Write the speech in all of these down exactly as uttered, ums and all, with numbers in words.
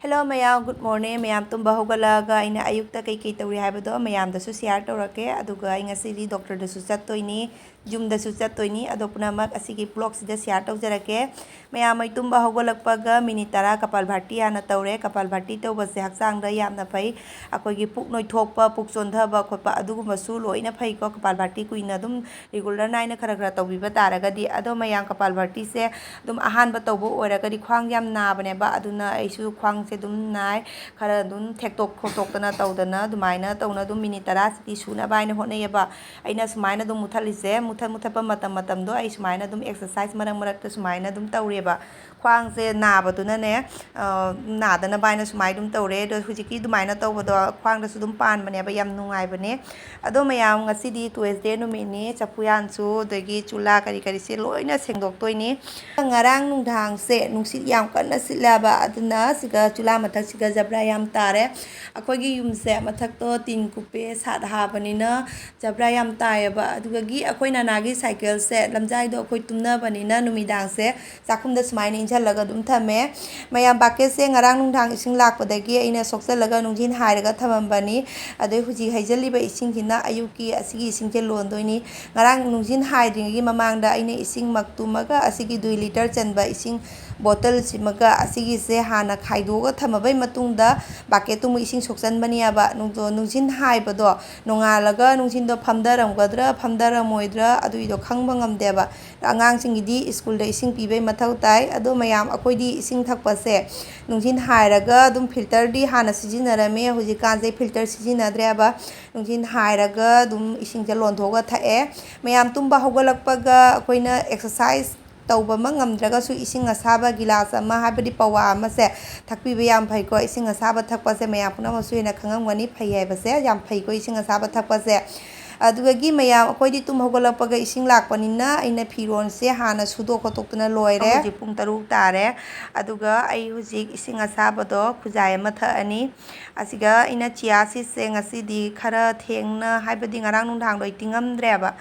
Hello ꯃꯌꯥꯝ, good morning꯫ ꯃꯌꯥꯝ ꯇꯨꯝꯕ ꯍꯧꯒꯠꯂꯛꯑꯒ ꯑꯩꯅ ꯑꯌꯨꯛꯇ ꯀꯩꯀꯩ ꯇꯧꯔꯤ ꯍꯥꯏꯕꯗꯣ ꯃꯌꯥꯝꯗꯁꯨ share ꯇꯧꯔꯛꯀꯦ꯫ ꯑꯗꯨꯒ ꯑꯩ ꯉꯁꯤꯗꯤ doctorꯗꯁꯨ ꯆꯠꯇꯣꯏꯅꯤ, gymꯗꯁꯨ ꯆꯠꯇꯣꯏꯅꯤ꯫ ꯑꯗꯣ ꯄꯨꯝꯅꯃꯛ ꯑꯁꯤꯒꯤ vlogꯁꯤꯗ share ꯇꯧꯖꯔꯛꯀꯦ꯫ ꯃꯌꯥꯝ ꯑꯩ ꯇꯨꯝꯕ ꯍꯧꯒꯠꯂꯛꯄꯒ minute ꯇꯔꯥ ꯀꯄꯥꯜꯚꯥꯇꯤ ꯍꯥꯟꯅ ꯇꯧꯔꯦ꯫ ꯀꯄꯥꯜꯚꯥꯇꯤ ꯇꯧꯕꯁꯦ ꯍꯛꯆꯥꯡꯗ ꯌꯥꯝꯅ ꯐꯩ꯫ ꯑꯩꯈꯣꯏꯒꯤ ꯄꯨꯛ ꯅꯣꯏꯊꯣꯛꯄ, ꯄꯨꯛ ꯆꯣꯟꯊꯕ ꯈꯣꯠꯄ ꯑꯗꯨꯒꯨꯝꯕꯁꯨ ꯂꯣꯏꯅ ꯐꯩꯀꯣ꯫ ꯀꯄꯥꯜꯚꯥꯇꯤ ꯀꯨꯏꯅ ꯑꯗꯨꯝ regular ꯅꯥꯏꯅ ꯈꯔ ꯈꯔ ꯇꯧꯕꯤꯕ ꯇꯥꯔꯒꯗꯤ꯫ ꯑꯗꯣ ꯃꯌꯥꯝ ꯀꯄꯥꯜꯚꯥꯇꯤꯁꯦ ꯑꯗꯨꯝ ꯑꯍꯥꯟꯕ ꯇꯧꯕ ꯑꯣꯏꯔꯒꯗꯤ ꯈ꯭ꯋꯥꯡ ꯌꯥꯝ ꯅꯥꯕꯅꯦꯕ꯫ ꯑꯗꯨꯅ ꯑꯩꯁꯨ ꯈ꯭ꯋꯥꯡꯁꯦ ꯑꯗꯨꯝ ꯅꯥꯏ꯫ ꯈꯔ ꯑꯗꯨꯝ ꯊꯦꯛꯇꯣꯛ ꯈꯣꯠꯇꯣꯛꯇꯅ ꯇꯧꯗꯅ ꯑꯗꯨꯃꯥꯏꯅ ꯇꯧꯅ ꯑꯗꯨꯝ minute ꯇꯔꯥꯁꯤꯗꯤ ꯁꯨꯅꯕ ꯍꯥꯏꯅ ꯍꯣꯠꯅꯩꯌꯦꯕ꯫ ꯑꯩꯅ ꯁꯨꯃꯥꯏꯅ ꯑꯗꯨꯝ ꯃꯨꯊꯠꯂꯤꯁꯦ, ꯃꯨꯊꯠ ꯃꯨꯊꯠꯄ ꯃꯇꯝ ꯃꯇꯝꯗꯣ ꯑꯩ ꯁꯨꯃꯥꯏꯅ ꯑꯗꯨꯝ exercise ꯃꯔꯛ ꯃꯔꯛꯇ ꯁꯨꯃꯥꯏꯅ ꯑꯗꯨꯝ ꯇꯧꯔꯦꯕ꯫ ꯈ꯭ꯋꯥꯡꯁꯦ ꯅꯥꯕꯗꯨꯅꯅꯦ, ꯑ, ꯅꯥꯗꯅꯕ ꯍꯥꯏꯅ ꯁꯨꯃꯥꯏꯅ ꯑꯗꯨꯝ ꯇꯧꯔꯦ꯫ ꯑꯗꯣ ꯍꯧꯖꯤꯛꯀꯤ ꯑꯗꯨꯃꯥꯏꯅ ꯇꯧꯕꯗꯣ ꯈ꯭ꯋꯥꯡꯗꯁꯨ ꯑꯗꯨꯝ ꯄꯥꯟꯕꯅꯦꯕ, ꯌꯥꯝ ꯅꯨꯡꯉꯥꯏꯕꯅꯦ꯫ ꯑꯗꯣ ꯃꯌꯥꯝ, ꯉꯁꯤꯗꯤ Tuesday ꯅꯨꯃꯤꯠꯅꯤ, ꯆꯐꯨꯌꯥꯟꯁꯨ ꯑꯗꯒꯤ ꯆꯨꯂꯥ ꯀꯔꯤ ꯀꯔꯤꯁꯦ ꯂꯣꯏꯅ ꯁꯦꯡꯗꯣꯛꯇꯣꯏꯅꯤ꯫ ꯉꯔꯥꯡ ꯅꯨꯡꯗꯥꯡꯁꯦ ꯅꯨꯡꯁꯤꯠ ꯌꯥꯝ ꯀꯟꯅ ꯁꯤꯠꯂꯦꯕ, ꯑꯗꯨꯅ ꯁꯤꯒ ꯆꯨꯂꯥ ꯃꯊꯛꯁꯤꯒ ꯖꯕ꯭ꯔꯥ ꯌꯥꯝ ꯇꯥꯔꯦ꯫ ꯑꯩꯈꯣꯏꯒꯤ ꯌꯨꯝꯁꯦ ꯃꯊꯛꯇꯣ ꯇꯤꯟ ꯀꯨꯞꯄꯦ, ꯁꯥꯠ ꯍꯥꯕꯅꯤꯅ ꯖꯕ꯭ꯔꯥ ꯌꯥꯝ ꯇꯥꯏꯌꯦꯕ꯫ ꯑꯗꯨꯗꯒꯤ ꯑꯩꯈꯣꯏ ꯅꯅꯥꯒꯤ ꯁꯥꯏꯀꯜꯁꯦ, ꯂꯝꯖꯥꯏꯗꯣ ꯑꯩꯈꯣꯏ ꯇꯨꯝꯅꯕꯅꯤꯅ ꯅꯨꯃꯤꯗꯥꯡꯁꯦ ꯆꯥꯛꯈꯨꯝꯗ ꯁꯨꯃꯥꯏꯅ ꯏꯟꯁꯤꯜꯂꯒ ꯑꯗꯨꯝ ꯊꯝꯃꯦ꯫ ꯃꯌꯥꯝ, ꯕꯥꯀꯦꯠꯁꯦ ꯉꯔꯥꯡ ꯅꯨꯡꯗꯥꯡ ꯏꯁꯤꯡ ꯂꯥꯛꯄꯗꯒꯤ ꯑꯩꯅ ꯁꯣꯛꯆꯜꯂꯒ ꯅꯨꯡꯖꯤꯟ ꯍꯥꯏꯔꯒ ꯊꯝꯃꯝꯕꯅꯤ꯫ ꯑꯗꯩ ꯍꯧꯖꯤꯛ ꯍꯩꯖꯤꯜꯂꯤꯕ ꯏꯁꯤꯡꯁꯤꯅ ꯑꯌꯨꯛꯀꯤ ꯑꯁꯤꯒꯤ ꯏꯁꯤꯡꯁꯦ ꯂꯣꯟꯗꯣꯏꯅꯤ꯫ ꯉꯔꯥꯡ ꯅꯨꯡꯖꯤꯟ ꯍꯥꯏꯗ꯭ꯔꯤꯉꯩꯒꯤ ꯃꯃꯥꯡꯗ ꯑꯩꯅ ꯏꯁꯤꯡ ꯃꯛꯇꯨꯃꯒ ꯑꯁꯤꯒꯤ ꯗꯨꯏ ꯂꯤꯇꯔ ꯆꯟꯕ ꯏꯁꯤꯡ ꯕꯣꯇꯜꯁꯤꯃꯒ ꯑꯁꯤꯒꯤꯁꯦ ꯍꯥꯟꯅ ꯈꯥꯏꯗꯣꯛꯑꯒ ꯊꯝꯃꯕꯩ ꯃꯇꯨꯡꯗ ꯕꯥꯀꯦꯠꯇꯨꯃꯨꯛ ꯏꯁꯤꯡ ꯁꯣꯛꯆꯟꯕꯅꯦꯕ꯫ ꯅꯨꯡꯗꯣ-, ꯅꯨꯡꯖꯤꯟ ꯍꯥꯏꯕꯗꯣ ꯅꯣꯡꯉꯥꯜꯂꯒ ꯅꯨꯡꯖꯤꯟꯗꯣ ꯐꯝꯊꯔꯝꯒꯗ꯭ꯔꯥ ꯐꯝꯊꯔꯝꯃꯣꯏꯗ꯭ꯔꯥ ꯑꯗꯨꯏꯗꯣ ꯈꯪꯕ ꯉꯝꯗꯦꯕ꯫ ꯑꯉꯥꯡꯁꯤꯡꯒꯤꯗꯤ ꯁ꯭ꯀꯨꯜꯗ ꯏꯁꯤꯡ ꯄꯤꯕꯩ ꯃꯊꯧ ꯇꯥꯏ꯫ ꯑꯗꯣ ꯃꯌꯥꯝ, ꯑꯩꯈꯣꯏꯗꯤ ꯏꯁꯤꯡ ꯊꯛꯄꯁꯦ ꯅꯨꯡꯖꯤꯟ ꯍꯥꯏꯔꯒ ꯑꯗꯨꯝ ꯐꯤꯜꯇꯔꯗꯤ ꯍꯥꯟꯅ ꯁꯤꯖꯤꯟꯅꯔꯝꯃꯦ, ꯍꯧꯖꯤꯛꯀꯥꯟꯁꯦ ꯐꯤꯜꯇꯔ ꯁꯤꯖꯤꯟꯅꯗ꯭ꯔꯦꯕ꯫ ꯅꯨꯡꯖꯤꯟ ꯍꯥꯏꯔꯒ ꯑꯗꯨꯝ ꯏꯁꯤꯡꯁꯦ ꯂꯣꯟꯊꯣꯛꯑꯒ ꯊꯛꯑꯦ꯫ ꯃꯌꯥꯝ ꯇꯨꯝꯕ ꯍꯧꯒꯠꯂꯛꯄꯒ ꯑꯩꯈꯣꯏꯅ exercise ꯇꯧꯕꯃꯛ ꯉꯝꯗ꯭ꯔꯒꯁꯨ ꯏꯁꯤꯡ ꯑꯁꯥꯕ ꯒꯤꯂꯥꯁ ꯑꯃ, ꯍꯥꯏꯕꯗꯤ ꯄꯋꯥ ꯑꯃꯁꯦ ꯊꯛꯄꯤꯕ ꯌꯥꯝ ꯐꯩꯀꯣ꯫ ꯏꯁꯤꯡ ꯑꯁꯥꯕ ꯊꯛꯄꯁꯦ ꯃꯌꯥꯝ ꯄꯨꯝꯅꯃꯛꯁꯨ ꯍꯦꯟꯅ ꯈꯪꯉꯝꯒꯅꯤ, ꯐꯩ ꯍꯥꯏꯕꯁꯦ, ꯌꯥꯝ ꯐꯩꯀꯣ ꯏꯁꯤꯡ ꯑꯁꯥꯕ ꯊꯛꯄꯁꯦ꯫ ꯑꯗꯨꯗꯒꯤ ꯃꯌꯥꯝ, ꯑꯩꯈꯣꯏꯗꯤ ꯇꯨꯝ ꯍꯧꯒꯠꯂꯛꯄꯒ ꯏꯁꯤꯡ ꯂꯥꯛꯄꯅꯤꯅ ꯑꯩꯅ ꯐꯤꯔꯣꯟꯁꯦ ꯍꯥꯟꯅ ꯁꯨꯗꯣꯛ ꯈꯣꯠꯇꯣꯛꯇꯅ ꯂꯣꯏꯔꯦ꯫ ꯍꯧꯖꯤꯛ ꯄꯨꯡ ꯇꯔꯨꯛ ꯇꯥꯔꯦ꯫ ꯑꯗꯨꯒ ꯑꯩ ꯍꯧꯖꯤꯛ ꯏꯁꯤꯡ ꯑꯁꯥꯕꯗꯣ ꯈꯨꯖꯥꯏ ꯑꯃ ꯊꯛꯑꯅꯤ꯫ ꯑꯁꯤꯒ ꯑꯩꯅ chia seedꯁꯦ ꯉꯁꯤꯗꯤ ꯈꯔ ꯊꯦꯡꯅ, ꯍꯥꯏꯕꯗꯤ ꯉꯔꯥꯡ ꯅꯨꯡꯗꯥꯡꯗꯣ ꯑꯩ ꯇꯤꯡꯉꯝꯗ꯭ꯔꯦꯕ꯫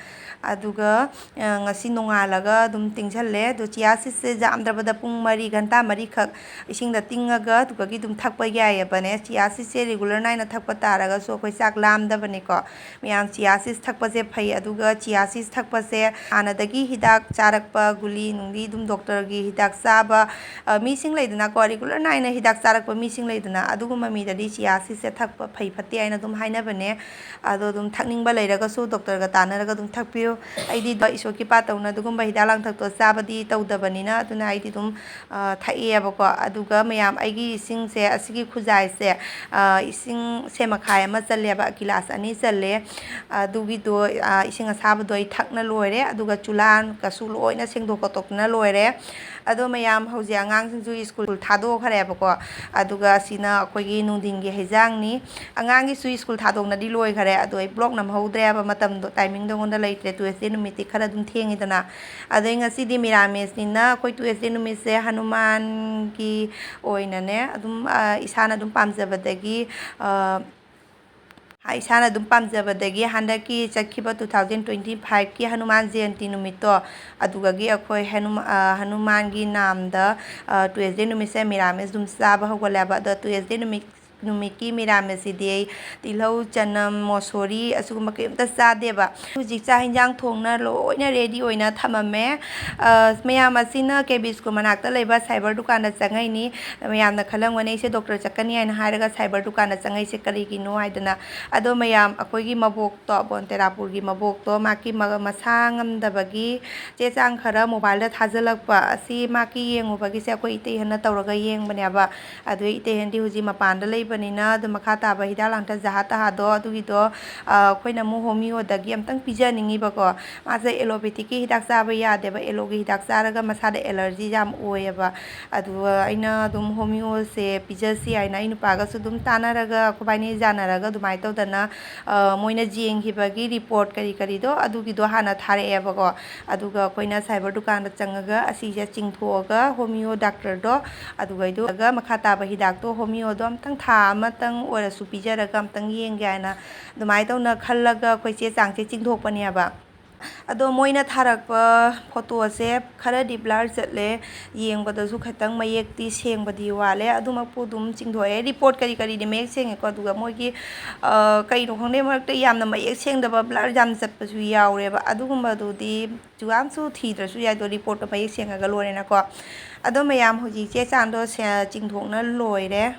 ꯑꯗꯨꯒ, ꯑ, ꯉꯁꯤ ꯅꯣꯡꯉꯥꯜꯂꯒ ꯑꯗꯨꯝ ꯇꯤꯡꯁꯜꯂꯦ꯫ ꯑꯗꯣ chia seedꯁꯦ ꯌꯥꯝꯗ꯭ꯔꯕꯗ ꯄꯨꯡ ꯃꯔꯤ, ꯘꯟꯇꯥ ꯃꯔꯤꯈꯛ ꯏꯁꯤꯡꯗ ꯇꯤꯡꯉꯒ ꯑꯗꯨꯒꯒꯤ ꯑꯗꯨꯝ ꯊꯛꯄ ꯌꯥꯏꯑꯕꯅꯦ꯫ Chia seedꯁꯦ regular ꯅꯥꯏꯅ ꯊꯛꯄ ꯇꯥꯔꯒꯁꯨ ꯑꯩꯈꯣꯏ ꯆꯥꯛ ꯂꯥꯝꯗꯕꯅꯤꯀꯣ꯫ ꯃꯌꯥꯝ chia seeds ꯊꯛꯄꯁꯦ ꯐꯩ꯫ ꯑꯗꯨꯒ chia seeds ꯊꯛꯄꯁꯦ ꯍꯥꯟꯅꯗꯒꯤ ꯍꯤꯗꯥꯛ ꯆꯥꯔꯛꯄ, ꯒꯨꯂꯤ ꯅꯨꯡꯂꯤ ꯑꯗꯨꯝ doctorꯒꯤ ꯍꯤꯗꯥꯛ ꯆꯥꯕ, ꯑ, ꯃꯤꯁꯤꯡ ꯂꯩꯗꯅꯀꯣ, regular ꯅꯥꯏꯅ ꯍꯤꯗꯥꯛ ꯆꯥꯔꯛꯄ ꯃꯤꯁꯤꯡ ꯂꯩꯗꯅ, ꯑꯗꯨꯒꯨꯝꯕ ꯃꯤꯗꯗꯤ chia seedsꯁꯦ ꯊꯛꯄ ꯐꯩ ꯐꯠꯇꯦ ꯍꯥꯏꯅ ꯑꯗꯨꯝ ꯍꯥꯏꯅꯕꯅꯦ꯫ ꯑꯗꯣ ꯑꯗꯨꯝ ꯊꯛꯅꯤꯡꯕ ꯂꯩꯔꯒꯁꯨ doctorꯒ ꯇꯥꯟꯅꯔꯒ ꯑꯗꯨꯝ ꯊꯛꯄꯤꯌꯨ꯫ ꯑꯩꯗꯤ ꯏꯁꯣꯔꯒꯤ ꯄꯥꯠꯇꯧꯅ ꯑꯗꯨꯒꯨꯝꯕ ꯍꯤꯗꯥꯛ ꯂꯥꯡꯊꯛꯇꯣ ꯆꯥꯕꯗꯤ ꯇꯧꯗꯕꯅꯤꯅ, ꯑꯗꯨꯅ ꯑꯩꯗꯤ ꯑꯗꯨꯝ, ꯑ, ꯊꯛꯑꯦꯕꯀꯣ꯫ ꯑꯗꯨꯒ ꯃꯌꯥꯝ, ꯑꯩꯒꯤ ꯏꯁꯤꯡꯁꯦ, ꯑꯁꯤꯒꯤ ꯈꯨꯖꯥꯏꯁꯦ, ꯑ, ꯏꯁꯤꯡꯁꯦ ꯃꯈꯥꯏ ꯑꯃ ꯆꯜꯂꯦꯕ, ꯒꯤꯂꯥꯁ ꯑꯅꯤ ꯆꯜꯂꯦ꯫ ꯑꯗꯨꯒꯤꯗꯣ, ꯑ, ꯏꯁꯤꯡ ꯑꯁꯥꯕꯗꯣ ꯑꯩ ꯊꯛꯅ ꯂꯣꯏꯔꯦ꯫ ꯑꯗꯨꯒ ꯆꯨꯂꯥꯟꯒꯁꯨ ꯂꯣꯏꯅ ꯁꯦꯡꯗꯣꯛ ꯈꯣꯠꯇꯣꯛꯇꯅ ꯂꯣꯏꯔꯦ꯫ ꯑꯗꯣ ꯃꯌꯥꯝ, ꯍꯧꯖꯤꯛ ꯑꯉꯥꯡꯁꯤꯡꯁꯨ ꯁ꯭ꯀꯨꯜ ꯊꯥꯗꯣꯛꯈ꯭ꯔꯦꯕꯀꯣ꯫ ꯑꯗꯨꯒ ꯑꯁꯤꯅ ꯑꯩꯈꯣꯏꯒꯤ ꯅꯨꯡꯊꯤꯟꯒꯤ ꯍꯩꯖꯥꯡꯅꯤ꯫ ꯑꯉꯥꯡꯒꯤꯁꯨ ꯁ꯭ꯀꯨꯜ ꯊꯥꯗꯣꯛꯅꯗꯤ ꯂꯣꯏꯈ꯭ꯔꯦ, ꯑꯗꯣ ꯑꯩ vlog ꯅꯝꯍꯧꯗ꯭ꯔꯦꯕ, ꯃꯇꯝꯗꯣ, timingꯗꯣ ꯑꯩꯉꯣꯟꯗ ꯂꯩꯇ꯭ꯔꯦ꯫ Tuesday ꯅꯨꯃꯤꯠꯇꯤ ꯈꯔ ꯑꯗꯨꯝ ꯊꯦꯡꯉꯤꯗꯅ꯫ ꯑꯗꯩ ꯉꯁꯤꯗꯤ ꯃꯤꯔꯥꯃꯦꯁꯅꯤꯅ ꯑꯩꯈꯣꯏ Tuesday ꯅꯨꯃꯤꯠꯁꯦ ꯍꯅꯨꯃꯥꯟꯒꯤ ꯑꯣꯏꯅꯅꯦ, ꯑꯗꯨꯝ, ꯑ, ꯏꯁꯥꯅ ꯑꯗꯨꯝ ꯄꯥꯝꯖꯕꯗꯒꯤ, ꯑ, ꯍꯥ, ꯏꯁꯥꯅ ꯑꯗꯨꯝ ꯄꯥꯝꯖꯕꯗꯒꯤ ꯍꯟꯗꯛꯀꯤ ꯆꯠꯈꯤꯕ two thousand twenty fiveꯀꯤ Hanuman Jayanti ꯅꯨꯃꯤꯠꯇꯣ, ꯑꯗꯨꯗꯒꯤ ꯑꯩꯈꯣꯏ ꯍꯅꯨꯃ-, ꯑ, ꯍꯅꯨꯃꯥꯟꯒꯤ ꯅꯥꯝꯗ, ꯑ, Tuesday ꯅꯨꯃꯤꯠꯁꯦ ꯃꯤꯔꯥꯃꯦꯁ ꯑꯗꯨꯝ ꯆꯥꯕ ꯍꯧꯒꯠꯂꯦꯕ꯫ ꯑꯗꯣ Tuesday ꯅꯨꯃꯤꯠ, ꯅꯨꯃꯤꯠꯀꯤ ꯃꯤꯔꯥꯃꯦꯁꯁꯤꯗꯤ ꯑꯩ ꯇꯤꯜꯍꯧ, ꯆꯅꯝ, ꯃꯣꯁꯣꯔꯤ ꯑꯁꯤꯒꯨꯝꯕ ꯀꯔꯤꯝꯇ ꯆꯥꯗꯦꯕ꯫ ꯍꯧꯖꯤꯛ ꯆꯥꯛ ꯍꯤꯟꯖꯥꯡ ꯊꯣꯡꯅ ꯂꯣꯏꯅ ready ꯑꯣꯏꯅ ꯊꯝꯃꯝꯃꯦ꯫ ꯑ, ꯃꯌꯥꯝ, ꯑꯁꯤꯅ ꯀꯦ ꯕꯤ ꯁ꯭ꯀꯨꯜ ꯃꯅꯥꯛꯇ ꯂꯩꯕ cyber ꯗꯨꯀꯥꯟꯗ ꯆꯪꯉꯛꯏꯅꯤ꯫ ꯃꯌꯥꯝꯅ ꯈꯜꯂꯝꯒꯅꯤ ꯑꯩꯁꯦ doctor ꯆꯠꯀꯅꯤ ꯍꯥꯏꯅ ꯍꯥꯏꯔꯒ cyber ꯗꯨꯀꯥꯟꯗ ꯆꯪꯉꯛꯏꯁꯦ ꯀꯔꯤꯒꯤꯅꯣ ꯍꯥꯏꯗꯅ꯫ ꯑꯗꯣ ꯃꯌꯥꯝ, ꯑꯩꯈꯣꯏꯒꯤ ꯃꯕꯣꯛꯇꯣ, ꯕꯣꯟꯇꯦꯔꯥꯄꯨꯔꯒꯤ ꯃꯕꯣꯛꯇꯣ, ꯃꯥꯒꯤ ꯃ-, ꯃꯁꯥ ꯉꯝꯗꯕꯒꯤ ꯆꯦ ꯆꯥꯡ ꯈꯔ mobileꯗ ꯊꯥꯖꯤꯜꯂꯛꯄ ꯑꯁꯤ ꯃꯥꯒꯤ ꯌꯦꯡꯉꯨꯕꯒꯤꯁꯦ ꯑꯩꯈꯣꯏ ꯏꯇꯩꯍꯟꯅ ꯇꯧꯔꯒ ꯌꯦꯡꯕꯅꯦꯕ꯫ ꯑꯗꯨ ꯏꯇꯩꯍꯟꯗꯤ ꯍꯧꯖꯤꯛ ꯃꯄꯥꯟꯗ ꯂꯩꯕ ꯄꯅꯤꯅ ꯑꯗꯨꯝ ꯃꯈꯥ ꯇꯥꯕ ꯍꯤꯗꯥꯛ ꯂꯥꯡꯊꯛ ꯖꯍꯥ ꯇꯍꯥꯗꯣ ꯑꯗꯨꯒꯤꯗꯣ, ꯑ, ꯑꯩꯈꯣꯏꯅ ꯑꯃꯨꯛ ꯍꯣꯃꯤꯌꯣꯗꯒꯤ ꯑꯝꯇꯪ ꯄꯤꯖꯅꯤꯡꯉꯤꯕꯀꯣ꯫ ꯃꯥꯁꯦ ꯑꯦꯂꯣꯄꯦꯊꯤꯛꯀꯤ ꯍꯤꯗꯥꯛ ꯆꯥꯕ ꯌꯥꯗꯦꯕ, ꯑꯦꯂꯣꯒꯤ ꯍꯤꯗꯥꯛ ꯆꯥꯔꯒ ꯃꯁꯥꯗ ꯑꯦꯂꯔꯖꯤ ꯌꯥꯝ ꯑꯣꯏꯌꯦꯕ꯫ ꯑꯗꯨꯒ ꯑꯩꯅ ꯑꯗꯨꯝ ꯍꯣꯃꯤꯌꯣꯁꯦ ꯄꯤꯖꯁꯤ ꯍꯥꯏꯅ ꯑꯩ ꯅꯨꯄꯥꯒꯁꯨ ꯑꯗꯨꯝ ꯇꯥꯟꯅꯔꯒ, ꯑꯩꯈꯣꯏꯕꯥꯅꯤ ꯌꯥꯅꯔꯒ ꯑꯗꯨꯃꯥꯏꯅ ꯇꯧꯗꯅ, ꯑ, ꯃꯣꯏꯅ ꯌꯦꯡꯈꯤꯕꯒꯤ ꯔꯤꯄꯣꯔꯠ ꯀꯔꯤ ꯀꯔꯤꯗꯣ ꯑꯗꯨꯒꯤꯗꯣ ꯍꯥꯟꯅ ꯊꯥꯔꯛꯑꯦꯕꯀꯣ꯫ ꯑꯗꯨꯒ ꯑꯩꯈꯣꯏꯅ ꯁꯥꯏꯕꯔ ꯗꯨꯀꯥꯟꯗ ꯆꯪꯉꯒ ꯑꯁꯤꯁꯦ ꯆꯤꯡꯊꯣꯛꯑꯒ ꯍꯣꯃꯤꯌꯣ ꯗꯥꯛꯇꯔꯗꯣ, ꯑꯗꯨꯒ ꯑꯗꯨꯒ ꯃꯈꯥ ꯇꯥꯕ ꯍꯤꯗꯥꯛꯇꯣ ꯍꯣꯃꯤꯌꯣꯗꯣ ꯑꯝꯇꯪ ꯊꯥ ꯑꯃꯇꯪ ꯑꯣꯏꯔꯁꯨ ꯄꯤꯖꯔꯒ ꯑꯝꯇꯪ ꯌꯦꯡꯒꯦ ꯍꯥꯏꯅ ꯑꯗꯨꯃꯥꯏꯅ ꯇꯧꯅ ꯈꯜꯂꯒ ꯑꯩꯈꯣꯏ ꯆꯦ ꯆꯥꯡꯁꯦ ꯆꯤꯡꯊꯣꯛꯄꯅꯦꯕ꯫ ꯑꯗꯣ ꯃꯣꯏꯅ ꯊꯥꯔꯛꯄ ꯐꯣꯇꯣꯁꯦ ꯈꯔꯗꯤ ꯕ꯭ꯂꯔ ꯆꯠꯂꯦ, ꯌꯦꯡꯕꯗꯁꯨ ꯈꯤꯇꯪ ꯃꯌꯦꯛꯇꯤ ꯁꯦꯡꯕꯗꯤ ꯋꯥꯠꯂꯦ꯫ ꯑꯗꯨꯃꯛꯄꯨ ꯑꯗꯨꯝ ꯆꯤꯡꯊꯣꯛꯑꯦ꯫ ꯔꯤꯄꯣꯔꯠ ꯀꯔꯤ ꯀꯔꯤꯗꯤ ꯃꯌꯦꯛ ꯁꯦꯡꯉꯦꯀꯣ, ꯑꯗꯨꯒ ꯃꯣꯏꯒꯤ, ꯑ, ꯀꯩꯅꯣ ꯈꯪꯗꯦ, ꯃꯔꯛꯇ ꯌꯥꯝꯅ ꯃꯌꯦꯛ ꯁꯦꯡꯗꯕ, ꯕ꯭ꯂꯔ ꯌꯥꯝ ꯆꯠꯄꯁꯨ ꯌꯥꯎꯔꯦꯕ꯫ ꯑꯗꯨꯒꯨꯝꯕꯗꯨꯗꯤ ꯖꯨꯋꯥꯝꯁꯨ ꯊꯤꯗ꯭ꯔꯁꯨ ꯌꯥꯏꯗꯣ, ꯔꯤꯄꯣꯔꯠꯇꯣ ꯃꯌꯦꯛ ꯁꯦꯡꯉꯒ ꯂꯣꯏꯔꯦꯅꯀꯣ꯫ ꯑꯗꯣ ꯃꯌꯥꯝ ꯍꯧꯖꯤꯛ ꯆꯦ ꯆꯥꯡꯗꯣ ꯁꯦ-, ꯆꯤꯡꯊꯣꯛꯅ ꯂꯣꯏꯔꯦ꯫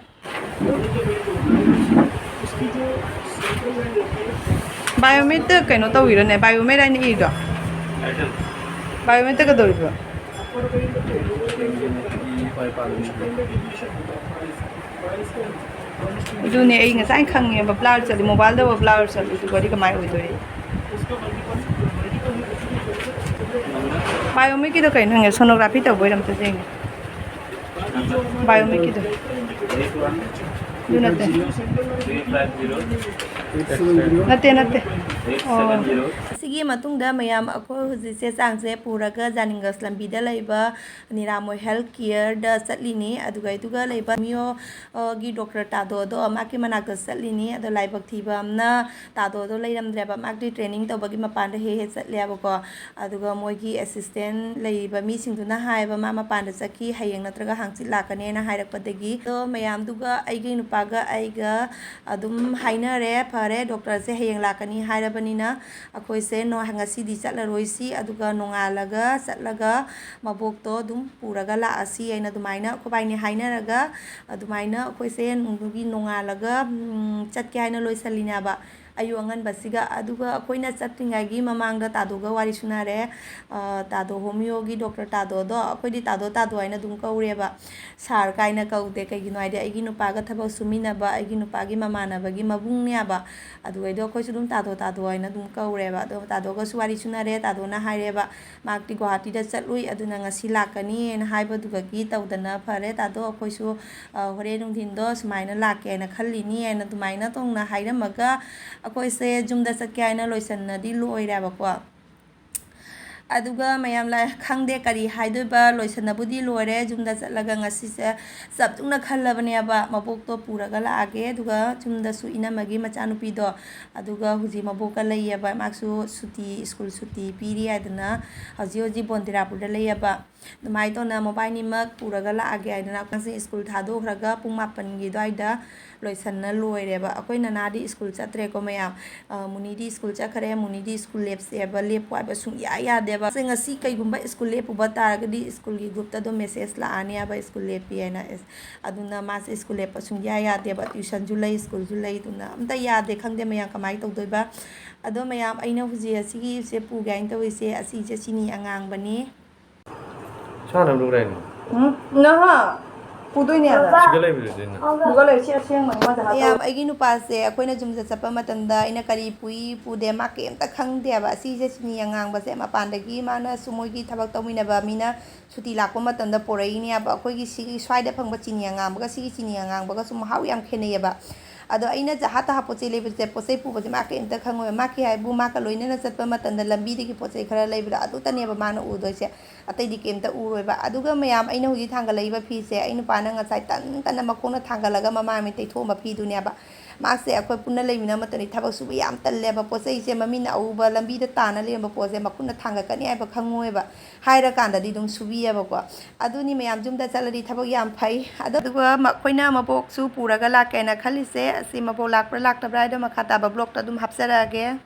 ꯕꯥꯏꯑꯣꯃꯦꯠꯇ ꯀꯩꯅꯣ ꯇꯧꯔꯤꯔꯣꯅꯦ? ꯕꯥꯏꯑꯣꯃꯦꯠ ꯍꯥꯏꯅ ꯏꯔꯤꯗꯣ? ꯕꯥꯏꯑꯣꯃꯦꯠꯇ ꯀꯩꯗꯧꯔꯤꯕ? ꯑꯗꯨꯅꯦ ꯑꯩ ꯉꯁꯥꯏꯅ ꯈꯪꯉꯦꯕ, ꯕ꯭ꯂꯔ ꯆꯠꯂꯤ, ꯃꯣꯕꯥꯏꯜꯗꯕꯨ ꯕ꯭ꯂꯔ ꯆꯠꯂꯤ, ꯑꯗꯨꯒꯗꯤ ꯀꯃꯥꯏꯅ ꯑꯣꯏꯗꯣꯔꯤ? ꯕꯥꯏꯑꯣꯃꯦꯠꯀꯤꯗꯣ ꯀꯩꯅꯣ ꯍꯪꯒꯦ, ꯁꯣꯅꯣꯒ꯭ꯔꯥꯐꯤ ꯇꯧꯕꯩꯔꯣ? ꯑꯝꯇ ꯌꯦꯡꯒꯦ꯫ ꯕꯥꯏꯑꯣꯃꯦꯠꯀꯤꯗꯣ꯫ ꯑꯗꯨ ꯅꯠꯇꯦ꯫ ꯅꯠꯇꯦ, ꯅꯠꯇꯦ꯫ ꯑꯣ꯫ ꯑꯁꯤꯒꯤ ꯃꯇꯨꯡꯗ ꯃꯌꯥꯝ ꯑꯩꯈꯣꯏ ꯍꯧꯖꯤꯛ ꯆꯦ ꯆꯥꯡꯁꯦ ꯄꯨꯔꯒ ꯖꯥꯅꯤꯡꯒꯁ ꯂꯝꯕꯤꯗ ꯂꯩꯕ ꯅꯤꯔꯥꯃꯣꯏ ꯍꯦꯜꯊ ꯀꯤꯌꯔꯗ ꯆꯠꯂꯤꯅꯤ꯫ ꯑꯗꯨꯒ ꯑꯗꯨꯒ ꯂꯩꯕ ꯃꯤꯌꯣ, ꯑ, ꯒꯤ ꯗꯣꯛꯇꯔ ꯇꯥꯗꯣꯗꯣ ꯃꯥꯒꯤ ꯃꯅꯥꯛꯇ ꯆꯠꯂꯤꯅꯤ꯫ ꯑꯗꯣ ꯂꯥꯏꯕꯛ ꯊꯤꯕ ꯑꯃꯅ ꯇꯥꯗꯣꯗꯣ ꯂꯩꯔꯝꯗ꯭ꯔꯦꯕ꯫ ꯃꯥꯒꯤ ꯇ꯭ꯔꯦꯅꯤꯡ ꯇꯧꯕꯒꯤ ꯃꯄꯥꯟꯗ ꯍꯦꯛ ꯍꯦꯛ ꯆꯠꯂꯦꯕꯀꯣ꯫ ꯑꯗꯨꯒ ꯃꯣꯏꯒꯤ ꯑꯦꯁꯤꯁꯇꯦꯟ ꯂꯩꯔꯤꯕ ꯃꯤꯁꯤꯡꯗꯨꯅ ꯍꯥꯏꯌꯦꯕ, "ꯃꯥ ꯃꯄꯥꯟꯗ ꯆꯠꯈꯤ, ꯍꯌꯦꯡ ꯅꯠꯇ꯭ꯔꯒ ꯍꯥꯡꯆꯤꯠ ꯂꯥꯛꯀꯅꯦꯅ" ꯍꯥꯏꯔꯛꯄꯗꯒꯤ꯫ ꯑꯗꯣ ꯃꯌꯥꯝꯗꯨꯒ ꯑꯩꯒꯤ ꯅꯨꯄꯥꯒ ꯑꯩꯒ ꯑꯗꯨꯝ ꯍꯥꯏꯅꯔꯦ, "ꯐꯔꯦ, ꯗꯣꯛꯇꯔꯁꯦ ꯍꯌꯦꯡ ꯂꯥꯛꯀꯅꯤ ꯍꯥꯏꯔꯕꯅꯤꯅ ꯑꯩꯈꯣꯏꯁꯦ ꯅꯣ-, ꯉꯁꯤꯗꯤ ꯆꯠꯂꯔꯣꯏꯁꯤ, ꯑꯗꯨꯒ ꯅꯣꯡꯉꯥꯜꯂꯒ ꯆꯠꯂꯒ ꯃꯕꯣꯛꯇꯣ ꯑꯗꯨꯝ ꯄꯨꯔꯒ ꯂꯥꯛꯑꯁꯤ" ꯍꯥꯏꯅ ꯑꯗꯨꯃꯥꯏꯅ ꯑꯩꯈꯣꯏꯕꯥꯏꯅꯤ ꯍꯥꯏꯅꯔꯒ ꯑꯗꯨꯃꯥꯏꯅ ꯑꯩꯈꯣꯏꯁꯦ ꯑꯗꯨꯒꯤ ꯅꯣꯡꯉꯥꯜꯂꯒ, ꯎꯝ, ꯆꯠꯀꯦ ꯍꯥꯏꯅ ꯂꯣꯏꯁꯜꯂꯤꯅꯦꯕ꯫ ꯑꯌꯨꯛ ꯑꯉꯟꯕꯁꯤꯒ꯫ ꯑꯗꯨꯒ ꯑꯩꯈꯣꯏꯅ ꯆꯠꯇ꯭ꯔꯤꯉꯩꯒꯤ ꯃꯃꯥꯡꯗ ꯇꯥꯗꯣꯒ ꯋꯥꯔꯤ ꯁꯨꯅꯔꯦ꯫ ꯑ, ꯇꯥꯗꯣ, ꯍꯣꯃꯤꯌꯣꯒꯤ ꯗꯣꯛꯇꯔ ꯇꯥꯗꯣꯗꯣ ꯑꯩꯈꯣꯏꯗꯤ ꯇꯥꯗꯣ, ꯇꯥꯗꯣ ꯍꯥꯏꯅ ꯑꯗꯨꯝ ꯀꯧꯔꯦꯕ꯫ ꯁꯥꯔ ꯀꯥꯏꯅ ꯀꯧꯗꯦ꯫ ꯀꯩꯒꯤꯅꯣ ꯍꯥꯏꯗꯤ ꯑꯩꯒꯤ ꯅꯨꯄꯥꯒ ꯊꯕꯛ ꯁꯨꯃꯤꯟꯅꯕ, ꯑꯩꯒꯤ ꯅꯨꯄꯥꯒꯤ ꯃꯃꯥꯟꯅꯕꯒꯤ ꯃꯕꯨꯡꯅꯦꯕ꯫ ꯑꯗꯨꯒꯩꯗꯣ ꯑꯩꯈꯣꯏꯁꯨ ꯑꯗꯨꯝ ꯇꯥꯗꯣ, ꯇꯥꯗꯣ ꯍꯥꯏꯅ ꯑꯗꯨꯝ ꯀꯧꯔꯦꯕ꯫ ꯑꯗꯣ ꯇꯥꯗꯣꯒꯁꯨ ꯋꯥꯔꯤ ꯁꯨꯅꯔꯦ꯫ ꯇꯥꯗꯣꯅ ꯍꯥꯏꯔꯦꯕ, ꯃꯍꯥꯛꯇꯤ ꯒꯨꯋꯥꯍꯥꯇꯤꯗ ꯆꯠꯂꯨꯏ, ꯑꯗꯨꯅ ꯉꯁꯤ ꯂꯥꯛꯀꯅꯤ ꯍꯥꯏꯅ ꯍꯥꯏꯕꯗꯨꯗꯒꯤ ꯇꯧꯗꯅ ꯐꯔꯦ ꯇꯥꯗꯣ, ꯑꯩꯈꯣꯏꯁꯨ, ꯑ, ꯍꯣꯔꯦꯟ ꯅꯨꯡꯊꯤꯟꯗꯣ ꯁꯨꯃꯥꯏꯅ ꯂꯥꯛꯀꯦ ꯍꯥꯏꯅ ꯈꯜꯂꯤꯅꯤ ꯍꯥꯏꯅ ꯑꯗꯨꯃꯥꯏꯅ ꯇꯧꯅ ꯍꯥꯏꯔꯝꯃꯒ ꯑꯩꯈꯣꯏꯁꯦ ꯌꯨꯝꯗ ꯆꯠꯀꯦ ꯍꯥꯏꯅ ꯂꯣꯏꯁꯟꯅꯗꯤ ꯂꯣꯏꯔꯦꯕꯀꯣ꯫ ꯑꯗꯨꯒ ꯃꯌꯥꯝ ꯂꯥ-, ꯈꯪꯗꯦ ꯀꯔꯤ ꯍꯥꯏꯗꯣꯏꯕ, ꯂꯣꯏꯁꯟꯅꯕꯨꯗꯤ ꯂꯣꯏꯔꯦ꯫ ꯌꯨꯝꯗ ꯆꯠꯂꯒ ꯉꯁꯤꯁꯦ ꯆꯞ ꯆꯨꯝꯅ ꯈꯜꯂꯕꯅꯦꯕ, ꯃꯕꯣꯛꯇꯣ ꯄꯨꯔꯒ ꯂꯥꯛꯑꯒꯦ꯫ ꯑꯗꯨꯒ ꯌꯨꯝꯗꯁꯨ ꯏꯅꯝꯃꯒꯤ ꯃꯆꯥꯅꯨꯄꯤꯗꯣ, ꯑꯗꯨꯒ ꯍꯧꯖꯤꯛ ꯃꯕꯣꯛꯀ ꯂꯩꯌꯦꯕ, ꯃꯥꯁꯨ ꯁꯨꯇꯤ, ꯁ꯭ꯀꯨꯜ ꯁꯨꯇꯤ ꯄꯤꯔꯤ ꯍꯥꯏꯗꯅ ꯍꯧꯖꯤꯛ ꯍꯧꯖꯤꯛ ꯕꯣꯟꯗꯤꯔꯥꯄꯨꯔꯗ ꯂꯩꯌꯦꯕ꯫ ꯑꯗꯨꯃꯥꯏꯅ ꯇꯧꯅ ꯃꯕꯥꯏꯅꯤꯃꯛ ꯄꯨꯔꯒ ꯂꯥꯛꯑꯒꯦ ꯍꯥꯏꯗꯅ ꯑꯉꯥꯡꯁꯤꯡ ꯁ꯭ꯀꯨꯜ ꯊꯥꯗꯣꯛꯈ꯭ꯔꯒ ꯄꯨꯡ ꯃꯥꯄꯟꯒꯤ ꯑꯗꯨꯋꯥꯏꯗ ꯂꯣꯏꯁꯟꯅ ꯂꯣꯏꯔꯦꯕ꯫ ꯑꯩꯈꯣꯏ ꯅꯅꯥꯗꯤ ꯁ꯭ꯀꯨꯜ ꯆꯠꯇ꯭ꯔꯦꯀꯣ ꯃꯌꯥꯝ꯫ ꯑ, ꯃꯨꯅꯤꯗꯤ ꯁ꯭ꯀꯨꯜ ꯆꯠꯈ꯭ꯔꯦ꯫ ꯃꯨꯅꯤꯗꯤ ꯁ꯭ꯀꯨꯜ ꯂꯦꯞꯁꯦꯕ, ꯂꯦꯞꯄꯨ ꯍꯥꯏꯕ ꯁꯨꯡꯌꯥ ꯌꯥꯗꯦꯕ꯫ ꯁꯦ, ꯉꯁꯤ ꯀꯩꯒꯨꯝꯕ ꯁ꯭ꯀꯨꯜ ꯂꯦꯞꯄꯨꯕ ꯇꯥꯔꯒꯗꯤ ꯁ꯭ꯀꯨꯜꯒꯤ ꯒ꯭ꯔꯨꯞꯇ ꯑꯗꯨꯝ ꯃꯦꯁꯦꯖ ꯂꯥꯛꯑꯅꯦꯕ, ꯁ꯭ꯀꯨꯜ ꯂꯦꯞꯄꯤ ꯍꯥꯏꯅ꯫ ꯑꯦꯁ, ꯑꯗꯨꯅ ꯃꯥꯁꯦ ꯁ꯭ꯀꯨꯜ ꯂꯦꯞꯄ ꯁꯨꯡꯌꯥ ꯌꯥꯗꯦꯕ꯫ ꯇ꯭ꯌꯨꯁꯟꯁꯨ ꯂꯩ, ꯁ꯭ꯀꯨꯜꯁꯨ ꯂꯩ, ꯑꯗꯨꯅ ꯑꯝꯇ ꯌꯥꯗꯦ꯫ ꯈꯪꯗꯦ ꯃꯌꯥꯝ ꯀꯃꯥꯏꯅ ꯇꯧꯗꯣꯏꯕ꯫ ꯑꯗꯣ ꯃꯌꯥꯝ, ꯑꯩꯅ ꯍꯧꯖꯤꯛ ꯑꯁꯤꯒꯤꯁꯦ ꯄꯨꯒꯦ ꯍꯥꯏꯅ ꯇꯧꯔꯤꯁꯦ, ꯑꯁꯤꯁꯦ ꯆꯤꯅꯤ ꯑꯉꯥꯡꯕꯅꯤ꯫ ꯁꯥꯟꯅꯕ ꯂꯣꯏꯔꯦ ꯍꯥꯏꯅꯦ꯫ ꯎꯝ, ꯅꯍꯥ꯫ ꯄꯨꯗꯣꯏꯅꯦ ꯍꯥꯏꯕ꯫ ꯁꯤꯒ ꯂꯩꯕꯗꯨꯗꯤ ꯅꯪ꯫ ꯄꯨꯒ ꯂꯩ, ꯁꯤ ꯑꯁꯦꯡꯕꯅꯤ, ꯃꯣꯏꯗ ꯍꯥꯞꯄ꯫ ꯌꯥꯝ, ꯑꯩꯒꯤ ꯅꯨꯄꯥꯁꯦ ꯑꯩꯈꯣꯏꯅ ꯌꯨꯝꯗ ꯆꯠꯄ ꯃꯇꯝꯗ ꯑꯩꯅ ꯀꯔꯤ ꯄꯨꯏ ꯄꯨꯗꯦ ꯃꯥ ꯀꯩꯝꯇ ꯈꯪꯗꯦꯕ꯫ ꯑꯁꯤꯁꯦ ꯆꯤꯅꯤ ꯑꯉꯥꯡꯕꯁꯦ ꯃꯄꯥꯟꯗꯒꯤ ꯃꯥꯅꯁꯨ ꯃꯣꯏꯒꯤ ꯊꯕꯛ ꯇꯧꯃꯤꯟꯅꯕ ꯃꯤꯅ ꯁꯨꯇꯤ ꯂꯥꯛꯄ ꯃꯇꯝꯗ ꯄꯣꯔꯛꯏꯅꯦꯕ꯫ ꯑꯩꯈꯣꯏꯒꯤ ꯁꯤꯒꯤ ꯁ꯭ꯋꯥꯏꯗ ꯐꯪꯕ ꯆꯤꯅꯤ ꯑꯉꯥꯡꯕꯒ ꯁꯤꯒꯤ ꯆꯤꯅꯤ ꯑꯉꯥꯡꯕꯒꯁꯨ ꯃꯍꯥꯎ ꯌꯥꯝ ꯈꯦꯠꯅꯩꯌꯦꯕ꯫ ꯑꯗꯣ ꯑꯩꯅ ꯖꯍꯥ ꯇꯍꯥ ꯄꯣꯠ ꯆꯩ ꯂꯩꯕꯁꯦ, ꯄꯣꯠ ꯆꯩ ꯄꯨꯕꯁꯦ ꯃꯥ ꯀꯩꯝꯇ ꯈꯪꯉꯣꯏꯕ꯫ ꯃꯥ ꯀꯩ ꯍꯥꯏꯕꯨ, ꯃꯥꯒ ꯂꯣꯏꯅꯅ ꯆꯠꯄ ꯃꯇꯝꯗ ꯂꯝꯕꯤꯗꯒꯤ ꯄꯣꯠ ꯆꯩ ꯈꯔ ꯂꯩꯕꯗꯣ ꯑꯗꯨꯇꯅꯦꯕ ꯃꯥꯅ ꯎꯗꯣꯏꯁꯦ꯫ ꯑꯇꯩꯗꯤ ꯀꯩꯝꯇ ꯎꯔꯣꯏꯕ꯫ ꯑꯗꯨꯒ ꯃꯌꯥꯝ, ꯑꯩꯅ ꯍꯧꯖꯤꯛ ꯊꯥꯡꯒꯠꯂꯛꯏꯕ ꯐꯤꯁꯦ ꯑꯩ ꯅꯨꯄꯥꯅ ꯉꯁꯥꯏ ꯇꯟ ꯇꯟꯅ ꯃꯈꯣꯡꯅ ꯊꯥꯡꯒꯠꯂꯒ ꯃꯃꯥꯏ ꯃꯃꯤꯠ ꯇꯩꯊꯣꯛꯑꯝꯕ ꯐꯤꯗꯨꯅꯦꯕ꯫ ꯃꯥꯁꯦ ꯑꯩꯈꯣꯏ ꯄꯨꯟꯅ ꯂꯩꯃꯤꯟꯅꯕ ꯃꯇꯝꯗꯗꯤ ꯊꯕꯛ ꯁꯨꯕ ꯌꯥꯝ ꯇꯜꯂꯦꯕ꯫ ꯄꯣꯠ ꯆꯩꯁꯦ ꯃꯃꯤꯠꯅ ꯑꯎꯕ ꯂꯝꯕꯤꯗ ꯇꯥꯅ ꯂꯩꯔꯝꯕ ꯄꯣꯠꯁꯦ ꯃꯈꯨꯠꯅ ꯊꯥꯡꯒꯠꯀꯅꯤ ꯍꯥꯏꯕ ꯈꯪꯉꯣꯏꯕ꯫ ꯍꯥꯏꯔꯀꯥꯟꯗꯗꯤ ꯑꯗꯨꯝ ꯁꯨꯕꯤꯌꯦꯕꯀꯣ꯫ ꯑꯗꯨꯅꯤ ꯃꯌꯥꯝ, ꯌꯨꯝꯗ ꯆꯠꯂꯗꯤ ꯊꯕꯛ ꯌꯥꯝ ꯐꯩ꯫ ꯑꯗꯣ ꯑꯗꯨꯒ ꯃ-, ꯑꯩꯈꯣꯏꯅ ꯃꯕꯣꯛꯁꯨ ꯄꯨꯔꯒ ꯂꯥꯛꯀꯦꯅ ꯈꯜꯂꯤꯁꯦ꯫ ꯑꯁꯤ ꯃꯕꯣꯛ ꯂꯥꯛꯄ꯭ꯔꯥ ꯂꯥꯛꯇꯕ꯭ꯔꯥ ꯍꯥꯏꯗꯣ ꯃꯈꯥ ꯇꯥꯕ ꯕ꯭ꯂꯣꯛꯇ ꯑꯗꯨꯝ ꯍꯥꯞꯆꯔꯛꯑꯒꯦ꯫